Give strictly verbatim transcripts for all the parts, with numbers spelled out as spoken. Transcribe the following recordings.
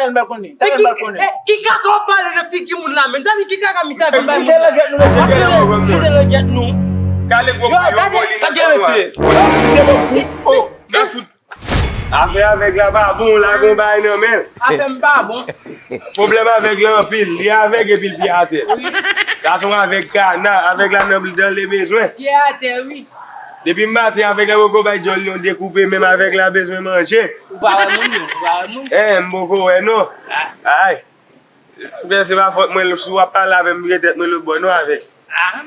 Talè m pral konnen. Talè m pral konnen. Ki kaka w pale nan figi moun la menm? Zanmi, ki kaka misye ap vin bay moun la? Fite langèt nou, mesye. Fite langèt nou. Kale gwo yo, gade, sa gen mesye. Yo, se bon. Oh, nan fout. Afè avèg la pa bon, la gon bagay nan men l. Afè m pa bon. Pwoblèm avèg la anpil. Li avèg epi l pye atè. Sa se yon avèg kana, avèg la nan dan l bezwen. Pye atè, wi. Depi maten avèg la poko bay djòl li yon dekoupe, menm avèg la bezwen manje. Ou pa wè moun non, ou pa wè moun. Eh, m poko wè non. Ay. Sa k fè se pa fòt mwen, si w ap pale avè m, vire tèt mwen lòt bò non avèg.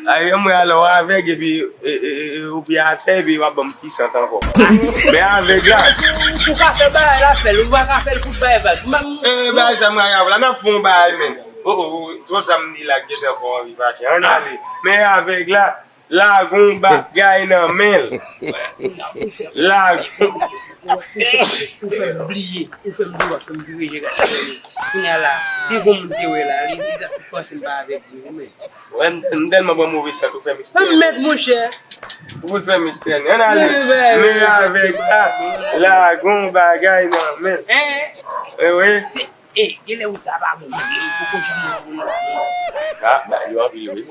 Ay, mwen alò avèg epi e, e, e, e, ou pye atè epi w ap ban m ti sant ankò. Men avèg la. Ou ka fè bagay la fè l, ou pa ka fè l pou bay vag. Eh, bagay sa m ka fè la, n ap fè yon bagay men. Oh, oh, oh, se kòm sa m di la k gentan fè w anvi fache. Ann ale. Men avèg la. Lagon bagay nan men l. Lagon. Ou fè m bliye, ou fè m bliye, w ap fè m vire je gade. Kounye a la, si gon moun te wè la, li, li ta fout panse m pa avèg li, men. Wè, m, m tèlman pran move sant, ou fè mistè. Mèt monchè. Ou fout fè mistè, ann ale. Men avèg la, lagon bagay nan men l. Eh wi. E, genlè wout sa pa bon, men li poko janm bon non. Ah, ba yo anpil wi.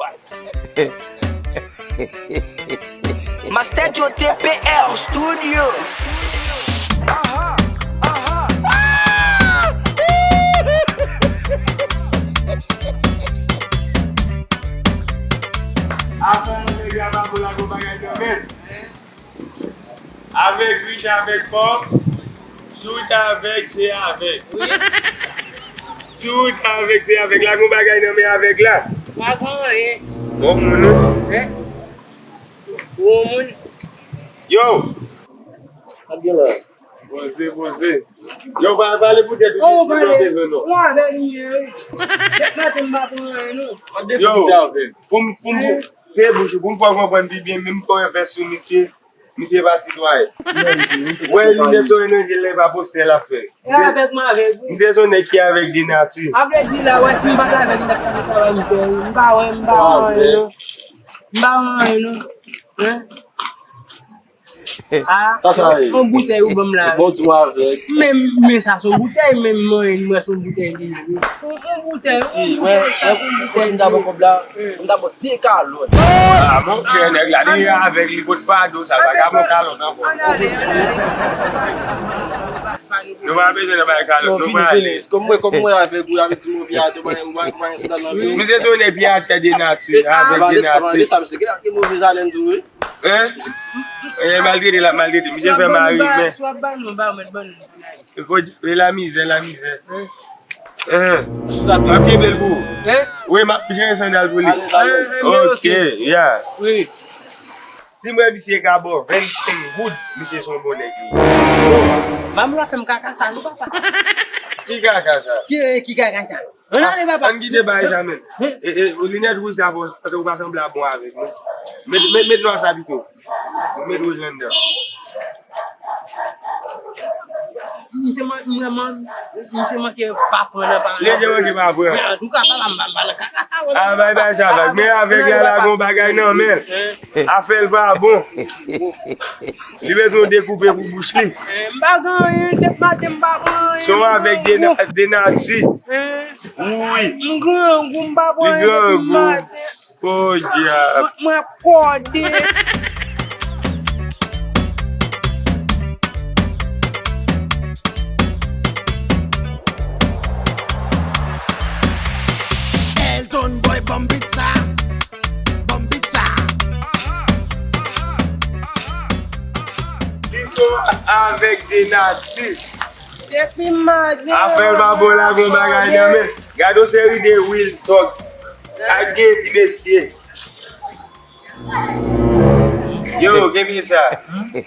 Master Joe T P R Studio. Afè nèg la pa bon, lagon bagay nan men l. Avèg rich, avèg pòv, tout avèg se avèg. Wi. Tout avèg se avèg. Lagon bagay nan men avèg la. Pa gen anyen. Bon moun, wi. Hein? Bon moun. Yo! Sa gen la? Poze, poze. Yo, pa pale pou tèt ou, oh, di sa w te vle non. Ou avèg li ye, wi. Dèk maten m pa pran anyen non. Yo, pou m, pou m, pe bouch ou, pou m fè w konprann pi byen, menm pou w fè sou misye. Misye pa sitwayen. Wè linèt solèy nan je l la, e pa postè l ap fè. E avèg m avèg wi. Misye se yon nèg ki avèg de nati. A vle di la, wè si m pa t avèg nèg sa, m pa wè misye, m pa wè, m pa wè anyen non. M pa wè anyen non. Hein? Ah, sa sa ye? Yon boutèy ou ban m la. Bon, di w avèg. Men, men sa se yon boutèy, men mwen, mwen se yon boutèy li ye. Yon, yon boutèy, yon boutèy, sa se yon boutèy. Mwen ta pran kòb la. Mwen ta pran de kalòt. Ah, monchè, nèg la, li avèg, li pot fado, sa, vagabon kalòt ankò. Ann ale, ann ale. Nou pa bezwen nan bay kalòt, nou pa ale. Kòm mwen, kòm mwen avèg ou, avèg ti mwen pye atè, ou pa gen sandal nan pye w. Misye se yon nèg pye atè de nati, avèg de nati. Sa, misye gen move zalen tou, wi. Hein? Eh, maltrete, l ap maltrete. Misye fè mari, men. Si w ap ba nou, ba mèt ban nou. Fò di, e lamizè, lamizè. Hein. M ap kenbe l pou ou. Hein? Wi, m ap jere sandal pou li. Ok, ya. Wi. Si m wè misye ka ba w vennsenk goud, misye se yon bon nèg li ye. Manman w ap fè m kaka sa, non, papa. Ki kaka sa? Ki, ki kaka sa? Ann ale, papa. Ann kite bagay sa, men. E, e, linèt wouj sa, fò, paske ou pa sanble a bon avèg, non. Met, met, met nwa sa pito. Met wouj la anndan. Misye man-, mwen, man-, misye manke pa pran nan pa. Misye manke pa pran. Men antouka, papa, m pa, m pa nan kaka sa, wè. Ah, bay, bay sa, bay. Men avèg la, la gon bagay nan men l. Afè l pa bon. Li bezwen dekoupe pou bouch li. Eh, m pa gen anyen, depi maten m pa pran anyen. Se yon avèg de na-, de nati. Eh. Wi. M grangou, m pa pran anyen depi maten. Podyab. Mwen, mwen ap kòde. Elton Boy, banm beat sa. Banm beat sa. Li se yon avèg de nati. Depi maten. Afè l pa bon la, gon bagay nan men. Gade yon seri de real talk. Ak gen ti mesye. Yo, gen pye sa.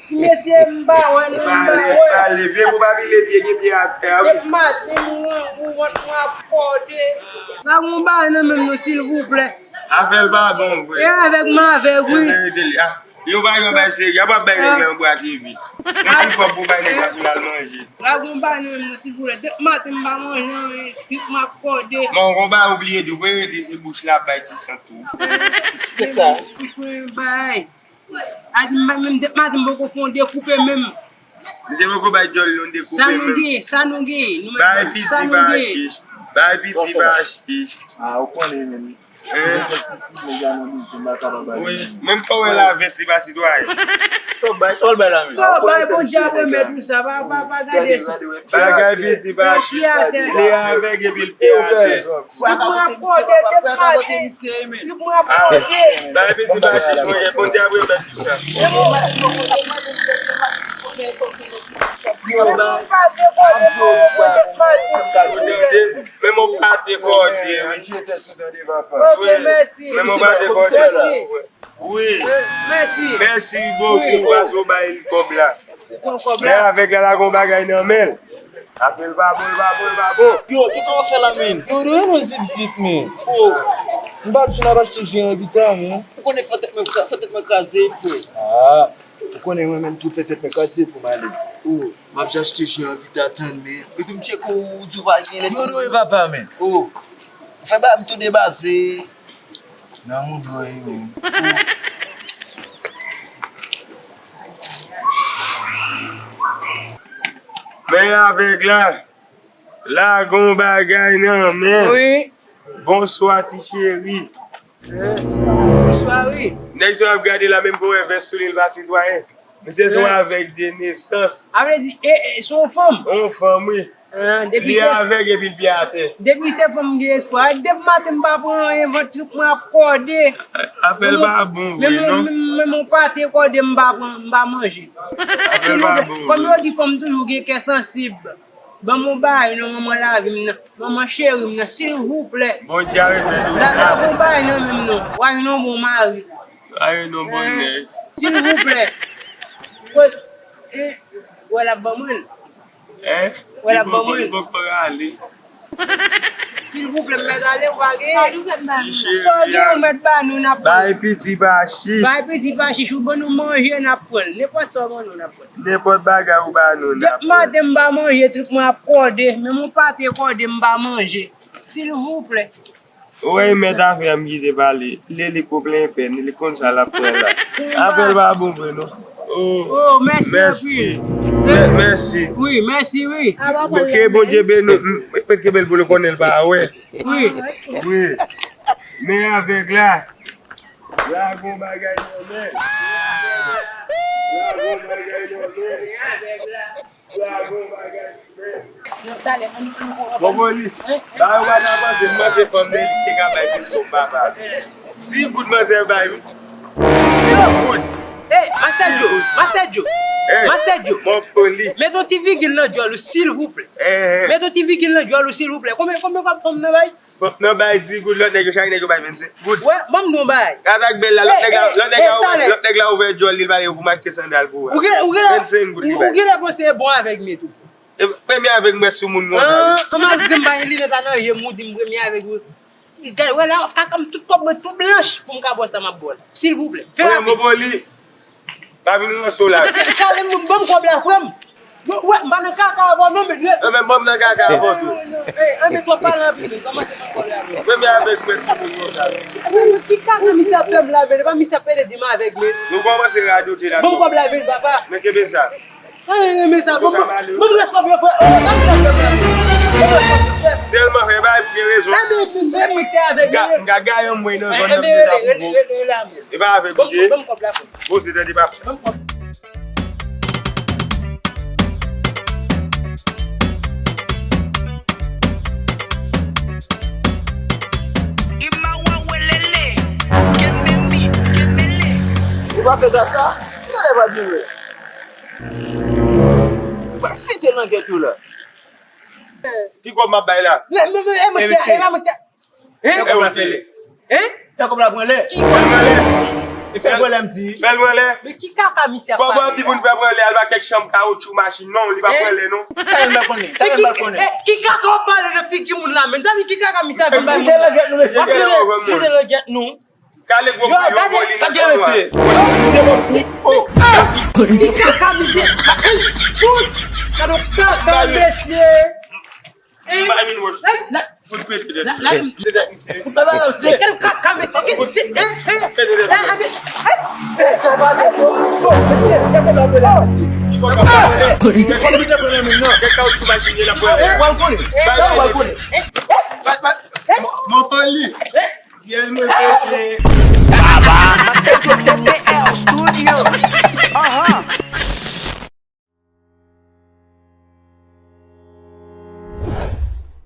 Ti mesye, m pa wè non, m pa wè. Pale, pale, pye pou pa pile pye, gen pye atè a, wi. Depi maten, m grangou, vant mwen ap kòde. Pa gon bagay nan men m non, silvouplè. Afè l pa bon, vre. E avèg m avèg, wi. Yo pa yon bay serye, y ap ap bay nèg la yon bwa TV. Yon ti kòb pou bay nèg la pou l al manje. La gon bagay nan men m non, silvouplè. Depi maten m pa manje anyen, trip m ap kòde. Bon, gon bagay ou bliye di, ou bliye di se bouch la ap bay ti sant tou. Kèk sa. Bouch mwen bay. A di m pa menm depi maten m poko fè yon dekoupe menm. Misye poko bay djòl yon dekoupe menm. Sa nou gen, sa nou gen. Nou mèt bay piti pa chich. Bay piti pa chich. Ah, ou konnen menm. Hein? Mwen fè sisi, nèg la nan bizou, m pa kapab ale. Wi, menm fò wè lavès li pa sitwayen. Sa w bay, sa w bay la menm? Sa w bay, Bondye ap remèt ou sa, pa, pa, pa gade sa. Bagay piti pa chich. Li avèg epi l pye atè. Tip mwen ap kòde depi maten. Tip mwen ap kòde. Bagay piti pa chich, Bondye ap remèt ou sa. Tip mwen ap kòde depi maten, silvouplè. Menm yon pate kòde, wi. Ok, mèsi. Menm yon pate kòde. Mèsi. Wi. Mèsi. Mèsi bokou, paske w bay li kòb la. Ou pran kòb la. Men avèg la, la gon bagay nan men l. Afè l pa bon, l pa bon, l pa bon. Yo, kisa w ap fè la, men? Yo, dwe nou zip zip, men. Oh. M pa di n ap achte jwi an vita, men. Ou konnen fò tèt mwen, fò tèt mwen kraze, frè. Ah. Ou konnen mwen menm tou fè tèt mwen kase pou m alèz. Oh, m ap achte jwi an vita tann men. Epi m tcheke w, ou di w pa gen lè. Yo dwe papa men. Oh, ou fè ba m tou debaze. Nan moudo e men. Oh. Men avèg la, la gon bagay nan men. Wi. Bonswa ti cheri. Bonswa, wi. Nèg sa w ap gade la, menm pou wè vès sou li, l pa sitwayen. Misye se yon avèg de nesans. A vle di, e, e, se yon fanm? Yon fanm, wi. Ah, depi li se avèg epi l pye atè. Depi se fanm gen espwa. Depi maten m pa pran anyen, vant trip mwen ap kòde. Afè l pa bon vre, non. Menm, menm, menm yon pate kòde m pa pran, m pa manje. Afè l pa bon vre. Kòm yo di fanm toujou gen kè sansib. Ban m yon bagay non, manman lavi m nan. Manman cheri m nan, silvouplè. Bondye a remèt ou sa. La, la, ban m yon bagay nan men m non. W a jwenn yon bon mari. W a jwenn yon bon nèg. Silvouplè. Ko-, eh, w wè l ap ban mwen l. Hein? W wè l ap ban mwen l. Li poko prale. Silvouplè, m mèt ale, ou pa gen? Ti cheri a. Sa w gen, ou mèt ba nou, n ap pran. Bay piti pa chich. Bay piti pa chich, ou ban nou manje, n ap pran l. Nenpòt sa w ban nou, n ap pran l. Nenpòt bagay ou ba nou, n ap pran. Depi maten m pa manje, trip mwen ap kòde, menm yon pate kòde m pa manje. Silvouplè. Ou wè, mèt afè a m kite pale. Lè li ko plen pèn, li konn sa l ap pran la. Afè l pa bon vre, non. Oh, mèsi anpil. Mè-, mèsi. Wi, mèsi, wi. Ke Bondye beni w. M, m, kenbe l pou l konnen l pa wè. Wi. Wi. Men avèg la. La gon bagay nan men. La gon bagay nan men. La gon bagay nan men. Boboli, ba yo pa ta panse, m panse fanm nan li te ka bay plis kòb papa. Di goud manzè bay, wi. Di goud. Ey, Master Joe, Master Joe, Master Joe. Boboli. Met yon ti vigil nan djòl ou, silvouplè. Met yon ti vigil nan djòl ou, silvouplè. Konbyen, konbyen kòb fanm nan bay? Fòk nan bay di goud, lòt nèg yo, chak nèg yo bay vennsenk goud. Wè, ban m di w yon bagay. Gad ak bèl la, lòt nèg la, lòt nèg la ouvè, lòt nèg la ouvè djòl li, l pale yo pou m achte sandal pou ou. Vennsenk goud li bay. Ou genlè panse e bon avèg m tou. E, premye avèg m wè sou moun konsa, wi. Ah, malgre m pa gen linèt a nan je m, ou di m premye avèg ou. Gad, wè la, kaka m tout kòb mwen tou blanch pou m ka ba w sa m ap ba w la. Silvouplè, fè rapid. Boboli. Pa vin ranse w la. Chale moun, ban m kòb la, frè m. Wè, m pa nan kaka avè w non, men. Non, men mwen m nan kaka avè w tou. Ey, anben twòp pale anpil, kòmanse ban m kòb la, frè m. Premye avèg mwen sou moun konsa. Men, men ki kaka misye ap fè m la, men, e pa misye ap pede di m avèg, men. Nou kòmanse radote la. Ban m kòb la, men, papa. Men kenbe sa. Ey, men sa, ban m, ban m respè w, frè. Oh, sa misye ap fè m la, men. Ban m respè w, frè. Sèlman, frè, bay pou gen rezon. Anben, men, men, men, te avèg, men. M ka gaye anmwey nan zòn nan, men sa pou bon. E pa avèg ou ye. Poze tande papa. Ou pa fè sa, sa. Gade pa byen wè. Ou pa fete langèt ou la. Ki kòb m ap bay la? Men, men, men, e mwen te, e mwen te. Hein? Fè kòb la pran lè. Hein? Fè kòb la pran lè. Ki kòb sa? E fè l pran lè, m di. Fè l pran lè. Men ki kaka misye ap pale la? Kòb w ap di pou n fè pran lè, al ba kèk chanm kawotchou machin non, li pa pran lè non. Talè m pral konnen. Talè m pral konnen. Men ki, eh, ki kaka w ap pale nan figi moun la, men? Zanmi, ki kaka misye ap pale? Foute langèt nou, mesye. Foute langèt nou. Kale gwo bouyon, boli nan kò nou a. Yo, gade, sa gen, mesye. Yo, se bon. Oh. Ki kaka misye? Fout. Gade yon kaka, mesye. Hein? Bay min wòch. Fout pete dèt. Pete dèt misye. Pete dèt misye. Pete dèt misye. Pete dèt misye. Pete dèt misye. Pete dèt misye. Kòm li te pran nan men nan. Kèk kawoutchou bay fini la. Ou pral konnen. Ou pral konnen. Mwen pa li. Pyèj mwen pete.